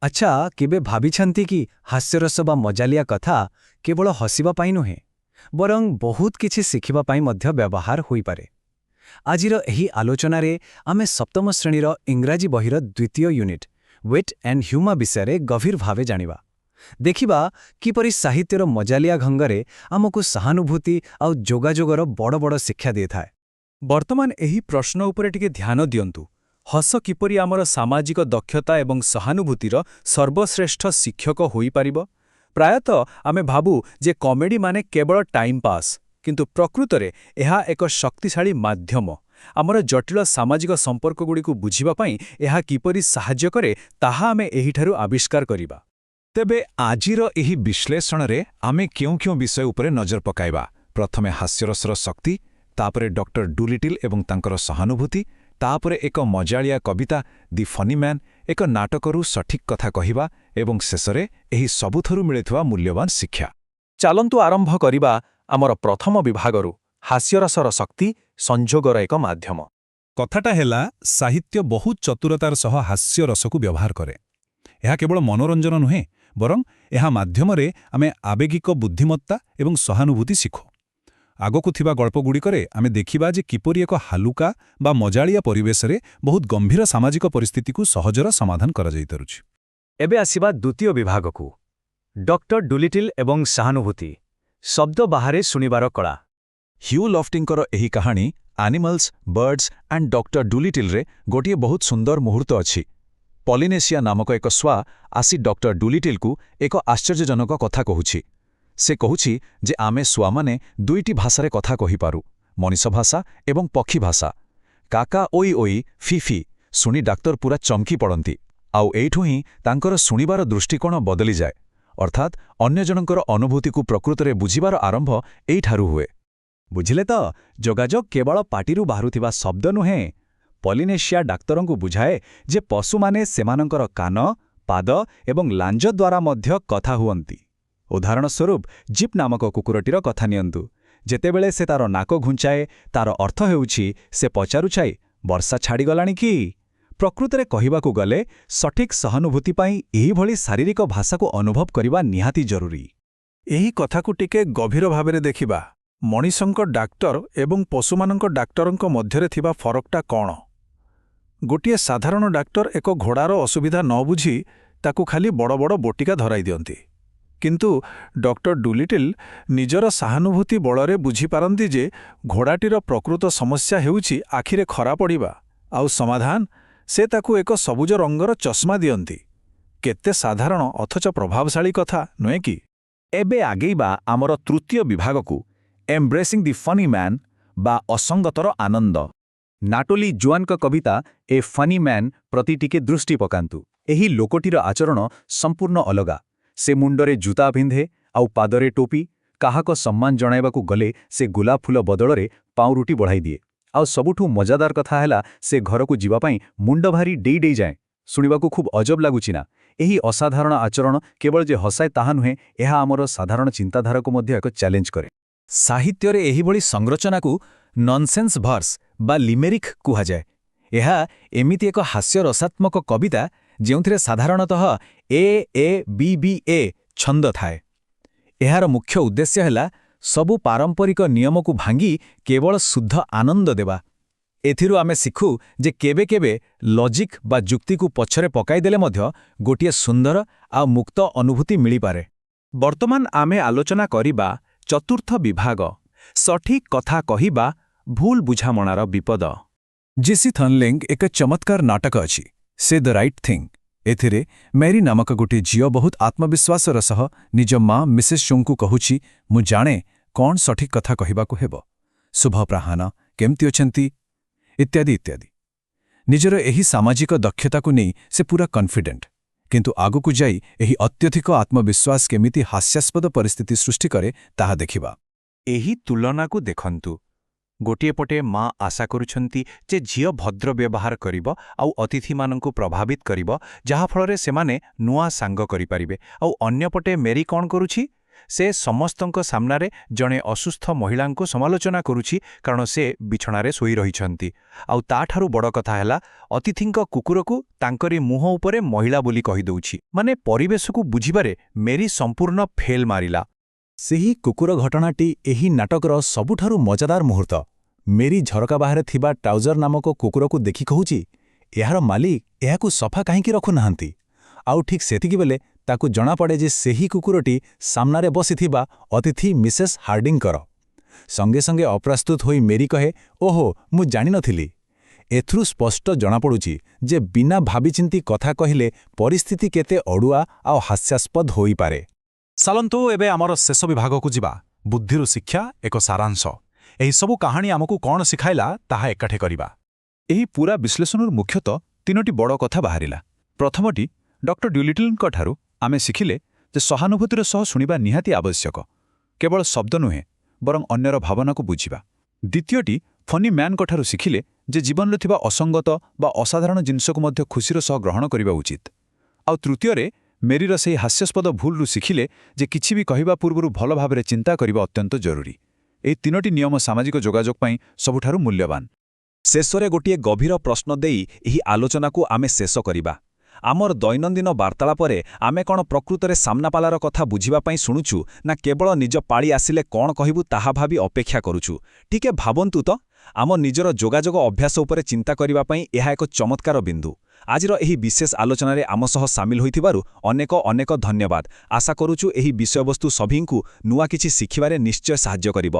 ଆଚ୍ଛା, କେବେ ଭାବିଛନ୍ତି କି ହାସ୍ୟରସ ବା ମଜାଲିଆ କଥା କେବଳ ହସିବା ପାଇଁ ନୁହେଁ, ବରଂ ବହୁତ କିଛି ଶିଖିବା ପାଇଁ ମଧ୍ୟ ବ୍ୟବହାର ହୋଇପାରେ? ଆଜିର ଏହି ଆଲୋଚନାରେ ଆମେ ସପ୍ତମ ଶ୍ରେଣୀର ଇଂରାଜୀ ବହିର ଦ୍ୱିତୀୟ ୟୁନିଟ୍ ୱିଟ୍ ଆଣ୍ଡ ହ୍ୟୁମର ବିଷୟରେ ଗଭୀର ଭାବେ ଜାଣିବା। ଦେଖିବା କିପରି ସାହିତ୍ୟର ମଜାଲିଆ ଢଙ୍ଗରେ ଆମକୁ ସହାନୁଭୂତି ଆଉ ଯୋଗାଯୋଗର ବଡ଼ ବଡ଼ ଶିକ୍ଷା ଦେଇଥାଏ। ବର୍ତ୍ତମାନ ଏହି ପ୍ରଶ୍ନ ଉପରେ ଟିକେ ଧ୍ୟାନ ଦିଅନ୍ତୁ। ହସ କିପରି ଆମର ସାମାଜିକ ଦକ୍ଷତା ଏବଂ ସହାନୁଭୂତିର ସର୍ବଶ୍ରେଷ୍ଠ ଶିକ୍ଷକ ହୋଇପାରିବ? ପ୍ରାୟତଃ ଆମେ ଭାବୁ ଯେ କମେଡି ମାନେ କେବଳ ଟାଇମ୍ ପାସ୍, କିନ୍ତୁ ପ୍ରକୃତରେ ଏହା ଏକ ଶକ୍ତିଶାଳୀ ମାଧ୍ୟମ। ଆମର ଜଟିଳ ସାମାଜିକ ସମ୍ପର୍କଗୁଡ଼ିକୁ ବୁଝିବା ପାଇଁ ଏହା କିପରି ସାହାଯ୍ୟ କରେ, ତାହା ଆମେ ଏହିଠାରୁ ଆବିଷ୍କାର କରିବା। ତେବେ ଆଜିର ଏହି ବିଶ୍ଳେଷଣରେ ଆମେ କେଉଁ କେଉଁ ବିଷୟ ଉପରେ ନଜର ପକାଇବା? ପ୍ରଥମେ ହାସ୍ୟରସର ଶକ୍ତି, ତାପରେ ଡକ୍ଟର ଡୁଲିଟିଲ୍ ଏବଂ ତାଙ୍କର ସହାନୁଭୂତି, ତାପରେ ଏକ ମଜାଳିଆ କବିତା ଦି ଫନି ମ୍ୟାନ୍, ଏକ ନାଟକରୁ ସଠିକ୍ କଥା କହିବା ଏବଂ ଶେଷରେ ଏହି ସବୁଥିରୁ ମିଳିଥିବା ମୂଲ୍ୟବାନ ଶିକ୍ଷା। ଚାଲନ୍ତୁ ଆରମ୍ଭ କରିବା ଆମର ପ୍ରଥମ ବିଭାଗରୁ, ହାସ୍ୟରସର ଶକ୍ତି, ସଂଯୋଗର ଏକ ମାଧ୍ୟମ। କଥାଟା ହେଲା, ସାହିତ୍ୟ ବହୁତ ଚତୁରତାର ସହ ହାସ୍ୟରସକୁ ବ୍ୟବହାର କରେ। ଏହା କେବଳ ମନୋରଞ୍ଜନ ନୁହେଁ, ବରଂ ଏହା ମାଧ୍ୟମରେ ଆମେ ଆବେଗିକ ବୁଦ୍ଧିମତ୍ତା ଏବଂ ସହାନୁଭୂତି ଶିଖୁ। ଆଗକୁ ଥିବା ଗଳ୍ପଗୁଡ଼ିକରେ ଆମେ ଦେଖିବା ଯେ କିପରି ଏକ ହାଲୁକା ବା ମଜାଳିଆ ପରିବେଶରେ ବହୁତ ଗମ୍ଭୀର ସାମାଜିକ ପରିସ୍ଥିତିକୁ ସହଜରେ ସମାଧାନ କରାଯାଇପାରୁଛି। ଏବେ ଆସିବା ଦ୍ୱିତୀୟ ବିଭାଗକୁ, ଡକ୍ଟର ଡୁଲିଟିଲ୍ ଏବଂ ସହାନୁଭୂତି, ଶବ୍ଦ ବାହାରେ ଶୁଣିବାର କଳା। ହ୍ୟୁ ଲଫ୍ଟିଙ୍କର ଏହି କାହାଣୀ ଆନିମଲ୍ସ, ବର୍ଡସ୍ ଆଣ୍ଡ ଡକ୍ଟର ଡୁଲିଟିଲ୍ରେ ଗୋଟିଏ ବହୁତ ସୁନ୍ଦର ମୁହୂର୍ତ୍ତ ଅଛି। ପଲିନେସିଆ ନାମକ ଏକ ଶୁଆ ଆସି ଡକ୍ଟର ଡୁଲିଟିଲ୍କୁ ଏକ ଆଶ୍ଚର୍ଯ୍ୟଜନକ କଥା କହୁଛି। ସେ କହୁଛି ଯେ ଆମେ ଶୁଆମାନେ ଦୁଇଟି ଭାଷାରେ କଥା କହିପାରୁ, ମଣିଷ ଭାଷା ଏବଂ ପକ୍ଷୀ ଭାଷା। କାକା, ଓଇ ଓଇ, ଫି ଫି ଶୁଣି ଡାକ୍ତର ପୁରା ଚମକି ପଡ଼ନ୍ତି। ଆଉ ଏଇଠୁ ହିଁ ତାଙ୍କର ଶୁଣିବାର ଦୃଷ୍ଟିକୋଣ ବଦଳିଯାଏ। ଅର୍ଥାତ୍ ଅନ୍ୟ ଜଣଙ୍କର ଅନୁଭୂତିକୁ ପ୍ରକୃତରେ ବୁଝିବାର ଆରମ୍ଭ ଏଇଠାରୁ ହୁଏ। ବୁଝିଲେ ତ, ଯୋଗାଯୋଗ କେବଳ ପାଟିରୁ ବାହାରୁଥିବା ଶବ୍ଦ ନୁହେଁ। ପଲିନେସିଆ ଡାକ୍ତରଙ୍କୁ ବୁଝାଏ ଯେ ପଶୁମାନେ ସେମାନଙ୍କର କାନ, ପାଦ ଏବଂ ଲାଞ୍ଜ ଦ୍ୱାରା ମଧ୍ୟ କଥା ହୁଅନ୍ତି। ଉଦାହରଣ ସ୍ୱରୂପ ଜିପ୍ ନାମକ କୁକୁରଟିର କଥା ନିଅନ୍ତୁ। ଯେତେବେଳେ ସେ ତାର ନାକ ଘୁଞ୍ଚାଏ, ତାର ଅର୍ଥ ହେଉଛି ସେ ପଚାରୁଛି, ବର୍ଷା ଛାଡ଼ିଗଲାଣି କି? ପ୍ରକୃତରେ କହିବାକୁ ଗଲେ ସଠିକ୍ ସହାନୁଭୂତି ପାଇଁ ଏହିଭଳି ଶାରୀରିକ ଭାଷାକୁ ଅନୁଭବ କରିବା ନିହାତି ଜରୁରୀ। ଏହି କଥାକୁ ଟିକେ ଗଭୀର ଭାବରେ ଦେଖିବା। ମଣିଷଙ୍କ ଡାକ୍ତର ଏବଂ ପଶୁମାନଙ୍କ ଡାକ୍ତରଙ୍କ ମଧ୍ୟରେ ଥିବା ଫରକଟା କ'ଣ? ଗୋଟିଏ ସାଧାରଣ ଡାକ୍ତର ଏକ ଘୋଡ଼ାର ଅସୁବିଧା ନ ବୁଝି ତାକୁ ଖାଲି ବଡ଼ ବଡ଼ ବଟିକା ଧରାଇ ଦିଅନ୍ତି। କିନ୍ତୁ ଡକ୍ଟର ଡୁଲିଟିଲ୍ ନିଜର ସହାନୁଭୂତି ବଳରେ ବୁଝିପାରନ୍ତି ଯେ ଘୋଡ଼ାଟିର ପ୍ରକୃତ ସମସ୍ୟା ହେଉଛି ଆଖିରେ ଖରା ପଡ଼ିବା। ଆଉ ସମାଧାନ? ସେ ତାକୁ ଏକ ସବୁଜ ରଙ୍ଗର ଚଷମା ଦିଅନ୍ତି। କେତେ ସାଧାରଣ ଅଥଚ ପ୍ରଭାବଶାଳୀ କଥା, ନୁହେଁ କି? ଏବେ ଆଗେଇବା ଆମର ତୃତୀୟ ବିଭାଗକୁ, ଏମ୍ବ୍ରେସିଂ ଦି ଫନି ମ୍ୟାନ୍ ବା ଅସଙ୍ଗତର ଆନନ୍ଦ। ନାଟୋଲି ଜୁଆନଙ୍କ କବିତା ଏ ଫନି ମ୍ୟାନ୍ ପ୍ରତି ଟିକେ ଦୃଷ୍ଟି ପକାନ୍ତୁ। ଏହି ଲୋକଟିର ଆଚରଣ ସମ୍ପୂର୍ଣ୍ଣ ଅଲଗା। ସେ ମୁଣ୍ଡରେ ଜୁତା ପିନ୍ଧେ ଆଉ ପାଦରେ ଟୋପି। କାହାକୁ ସମ୍ମାନ ଜଣାଇବାକୁ ଗଲେ ସେ ଗୋଲାପ ଫୁଲ ବଦଳରେ ପାଉଁରୁଟି ବଢ଼ାଇ ଦିଏ। ଆଉ ସବୁଠୁ ମଜାଦାର କଥା ହେଲା, ସେ ଘରକୁ ଯିବା ପାଇଁ ମୁଣ୍ଡ ଭାରି ଡେଇ ଡେଇ ଯାଏ। ଶୁଣିବାକୁ ଖୁବ୍ ଅଜବ ଲାଗୁଛି ନା? ଏହି ଅସାଧାରଣ ଆଚରଣ କେବଳ ଯେ ହସାଏ ତାହା ନୁହେଁ, ଏହା ଆମର ସାଧାରଣ ଚିନ୍ତାଧାରାକୁ ମଧ୍ୟ ଏକ ଚ୍ୟାଲେଞ୍ଜ କରେ। ସାହିତ୍ୟରେ ଏହିଭଳି ସଂରଚନାକୁ ନନସେନ୍ସ ଭର୍ସ ବା ଲିମେରିକ୍ କୁହାଯାଏ। ଏହା ଏମିତି ଏକ ହାସ୍ୟରସାତ୍ମକ କବିତା ଯେଉଁଥିରେ ସାଧାରଣତଃ ଏ ଏ ବି ବି ଏ ଛନ୍ଦ ଥାଏ। ଏହାର ମୁଖ୍ୟ ଉଦ୍ଦେଶ୍ୟ ହେଲା ସବୁ ପାରମ୍ପରିକ ନିୟମକୁ ଭାଙ୍ଗି କେବଳ ଶୁଦ୍ଧ ଆନନ୍ଦ ଦେବା। ଏଥିରୁ ଆମେ ଶିଖୁ ଯେ କେବେ କେବେ ଲଜିକ୍ ବା ଯୁକ୍ତିକୁ ପଛରେ ପକାଇଦେଲେ ମଧ୍ୟ ଗୋଟିଏ ସୁନ୍ଦର ଆଉ ମୁକ୍ତ ଅନୁଭୂତି ମିଳିପାରେ। ବର୍ତ୍ତମାନ ଆମେ ଆଲୋଚନା କରିବା ଚତୁର୍ଥ ବିଭାଗ, ସଠିକ୍ କଥା କହିବା, ଭୁଲ ବୁଝାମଣାର ବିପଦ। ଜେସି ଥନଲିଙ୍କ ଏକ ଚମତ୍କାର ନାଟକ ଅଛି, ସେ ଦ ରାଇଟ୍ ଥିଙ୍ଗ। ଏଥିରେ ମେରି ନାମକ ଗୋଟିଏ ଝିଅ ବହୁତ ଆତ୍ମବିଶ୍ୱାସର ସହ ନିଜ ମା ମିସେସ୍ ଶୋଙ୍କୁ କହୁଛି, ମୁଁ ଜାଣେ କ'ଣ ସଠିକ୍ କଥା କହିବାକୁ ହେବ। ଶୁଭ ଅପରାହ୍ନ, କେମିତି ଅଛନ୍ତି, ଇତ୍ୟାଦି ଇତ୍ୟାଦି। ନିଜର ଏହି ସାମାଜିକ ଦକ୍ଷତାକୁ ନେଇ ସେ ପୁରା କନଫିଡେଣ୍ଟ। କିନ୍ତୁ ଆଗକୁ ଯାଇ ଏହି ଅତ୍ୟଧିକ ଆତ୍ମବିଶ୍ୱାସ କେମିତି ହାସ୍ୟାସ୍ପଦ ପରିସ୍ଥିତି ସୃଷ୍ଟି କରେ, ତାହା ଦେଖିବା। ଏହି ତୁଳନାକୁ ଦେଖନ୍ତୁ। ଗୋଟିଏ ପଟେ ମା ଆଶା କରୁଛନ୍ତି ଯେ ଝିଅ ଭଦ୍ର ବ୍ୟବହାର କରିବ ଆଉ ଅତିଥିମାନଙ୍କୁ ପ୍ରଭାବିତ କରିବ, ଯାହାଫଳରେ ସେମାନେ ନୂଆ ସାଙ୍ଗ କରିପାରିବେ। ଆଉ ଅନ୍ୟପଟେ ମେରି କ'ଣ କରୁଛି? ସେ ସମସ୍ତଙ୍କ ସାମ୍ନାରେ ଜଣେ ଅସୁସ୍ଥ ମହିଳାଙ୍କୁ ସମାଲୋଚନା କରୁଛି, କାରଣ ସେ ବିଛଣାରେ ଶୋଇ ରହିଛନ୍ତି। ଆଉ ତାଠାରୁ ବଡ଼ କଥା ହେଲା, ଅତିଥିଙ୍କ କୁକୁରକୁ ତାଙ୍କରି ମୁହଁ ଉପରେ ମହିଳା ବୋଲି କହିଦେଉଛି। ମାନେ ପରିବେଶକୁ ବୁଝିବାରେ ମେରି ସମ୍ପୂର୍ଣ୍ଣ ଫେଲ୍ ମାରିଲା। ସେହି କୁକୁର ଘଟଣାଟି ଏହି ନାଟକର ସବୁଠାରୁ ମଜାଦାର ମୁହୂର୍ତ୍ତ। ମେରି ଝରକା ବାହାରେ ଥିବା ଟ୍ରାଉଜର ନାମକ କୁକୁରକୁ ଦେଖି କହୁଛି, ଏହାର ମାଲିକ ଏହାକୁ ସଫା କାହିଁକି ରଖୁନାହାନ୍ତି? ଆଉ ଠିକ୍ ସେତିକିବେଳେ ତାକୁ ଜଣାପଡ଼େ ଯେ ସେହି କୁକୁରଟି ସାମ୍ନାରେ ବସିଥିବା ଅତିଥି ମିସେସ୍ ହାର୍ଡିଙ୍କର। ସଙ୍ଗେ ସଙ୍ଗେ ଅପ୍ରସ୍ତୁତ ହୋଇ ମେରି କହେ, "ଓହୋ, ମୁଁ ଜାଣିନଥିଲି।" ଏଥିରୁ ସ୍ପଷ୍ଟ ଜଣାପଡ଼ୁଛି ଯେ ବିନା ଭାବିଚିନ୍ତି କଥା କହିଲେ ପରିସ୍ଥିତି କେତେ ଅଡ଼ୁଆ ଆଉ ହାସ୍ୟାସ୍ପଦ ହୋଇପାରେ। ଚାଲନ୍ତୁ ଏବେ ଆମର ଶେଷ ବିଭାଗକୁ ଯିବା, ବୁଦ୍ଧିରୁ ଶିକ୍ଷା ଏକ ସାରାଂଶ। ଏହିସବୁ କାହାଣୀ ଆମକୁ କ'ଣ ଶିଖାଇଲା, ତାହା ଏକାଠି କରିବା। ଏହି ପୂରା ବିଶ୍ଳେଷଣରୁ ମୁଖ୍ୟତଃ ତିନୋଟି ବଡ଼ କଥା ବାହାରିଲା। ପ୍ରଥମଟି, ଡକ୍ଟର ଡ୍ୟୁଲିଟିଲଙ୍କ ଠାରୁ ଆମେ ଶିଖିଲେ ଯେ ସହାନୁଭୂତିର ସହ ଶୁଣିବା ନିହାତି ଆବଶ୍ୟକ, କେବଳ ଶବ୍ଦ ନୁହେଁ, ବରଂ ଅନ୍ୟର ଭାବନାକୁ ବୁଝିବା। ଦ୍ୱିତୀୟଟି, ଫନି ମ୍ୟାନ୍ଙ୍କଠାରୁ ଶିଖିଲେ ଯେ ଜୀବନରେ ଥିବା ଅସଙ୍ଗତ ବା ଅସାଧାରଣ ଜିନିଷକୁ ମଧ୍ୟ ଖୁସିର ସହ ଗ୍ରହଣ କରିବା ଉଚିତ। ଆଉ ତୃତୀୟରେ, ମେରିର ସେହି ହାସ୍ୟାସ୍ପଦ ଭୁଲରୁ ଶିଖିଲେ ଯେ କିଛି ବି କହିବା ପୂର୍ବରୁ ଭଲ ଭାବରେ ଚିନ୍ତା କରିବା ଅତ୍ୟନ୍ତ ଜରୁରୀ। ଏହି ତିନୋଟି ନିୟମ ସାମାଜିକ ଯୋଗାଯୋଗ ପାଇଁ ସବୁଠାରୁ ମୂଲ୍ୟବାନ। ଶେଷରେ ଗୋଟିଏ ଗଭୀର ପ୍ରଶ୍ନ ଦେଇ ଏହି ଆଲୋଚନାକୁ ଆମେ ଶେଷ କରିବା। ଆମର ଦୈନନ୍ଦିନ ବାର୍ତ୍ତାଳାପରେ ଆମେ କ'ଣ ପ୍ରକୃତରେ ସାମ୍ନାବାଲାର କଥା ବୁଝିବା ପାଇଁ ଶୁଣୁଛୁ, ନା କେବଳ ନିଜ ପାଳି ଆସିଲେ କ'ଣ କହିବୁ ତାହା ଭାବି ଅପେକ୍ଷା କରୁଛୁ? ଟିକେ ଭାବନ୍ତୁ ତ! ଆମ ନିଜର ଯୋଗାଯୋଗ ଅଭ୍ୟାସ ଉପରେ ଚିନ୍ତା କରିବା ପାଇଁ ଏହା ଏକ ଚମତ୍କାର ବିନ୍ଦୁ। ଆଜିର ଏହି ବିଶେଷ ଆଲୋଚନାରେ ଆମ ସହ ସାମିଲ ହୋଇଥିବାରୁ ଅନେକ ଅନେକ ଧନ୍ୟବାଦ। ଆଶା କରୁଛୁ, ଏହି ବିଷୟବସ୍ତୁ ସଭିଙ୍କୁ ନୂଆ କିଛି ଶିଖିବାରେ ନିଶ୍ଚୟ ସାହାଯ୍ୟ କରିବ।